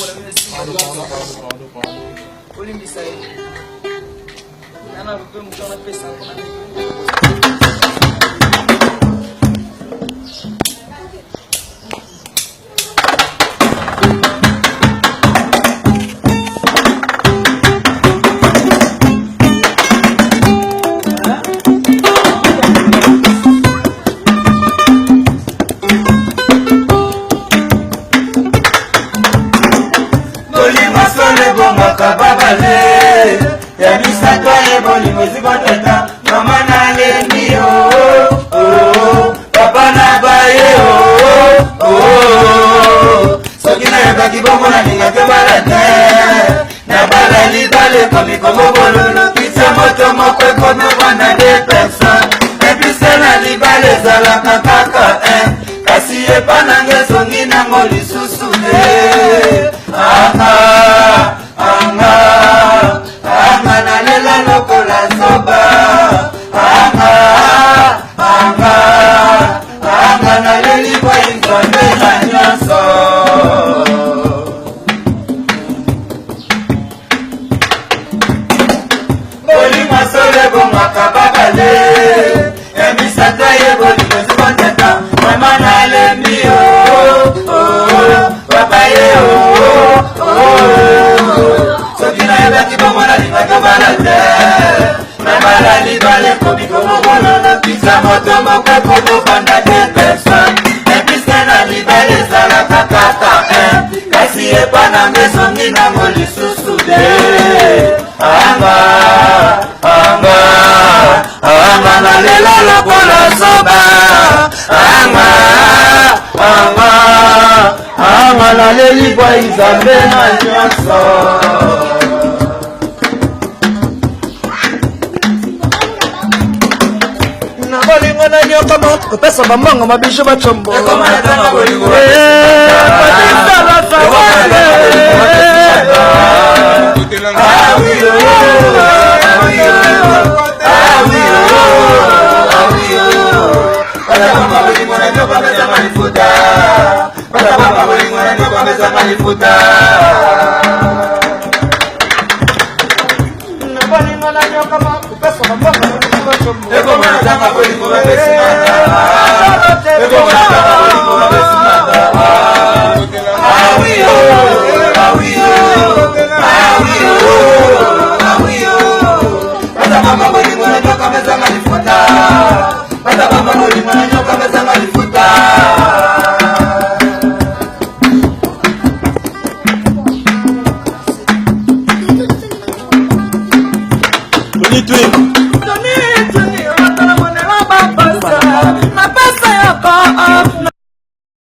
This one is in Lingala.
na bino esimba. Olimbisa ye. Nana mpe moto wana pesa mpona Bolingo solo ebongaka babale ya misato ye bolingo ezibotata mama nalembi yo oh, papa na baye oh, oh. Soki nayebaki bongo nalingaki bala te nabala libala ekomi komobololo kisa moto moko ekomi ovanda de personne epise na libala ezalaka kaka eh. Kasi epa nanga ezongi nango lisusu te anga anga anga nalela lokola zoba anga anga anga naleli bwai nzambe na nyonso. Bolingo solo ebongaka babale ya misato ye bolingo ezobotata mama nalembi yo papa ye soki nayebaki bongo nalingaki obala te nabala libala ekomi komobolola pisa moto moko ekobofanda te personne epise na libala ezalaka kaka kasi epa nanga ezongi nango lisusu te anga anga anga nalela lokola zoba anga anga anga naleli bwa nzambe na nyonso. Na bolingo na nyokama kopesa bambongo mabiju bacombo. Ah oui, oh, ah oui, oh, ah oui, oh, ah oui, oh. Bata papa bolingo na nyoka mezanga lifuta. Bata papa bolingo na nyoka mezanga lifuta. Na bolingo na nyokama kopesa bambongo mabiju bacombo. Ekoma na tanga bolingo bapesi mata. Ekoma na tanga bolingo bapesi mata. Ah oui, oh, ah oui, oh, ah oui, oh, ah oui, oh. Bata papa bolingo na nyoka mezanga lifuta. Bata papa bolingo na nyoka mezanga lifuta. Tony Twin. Tony.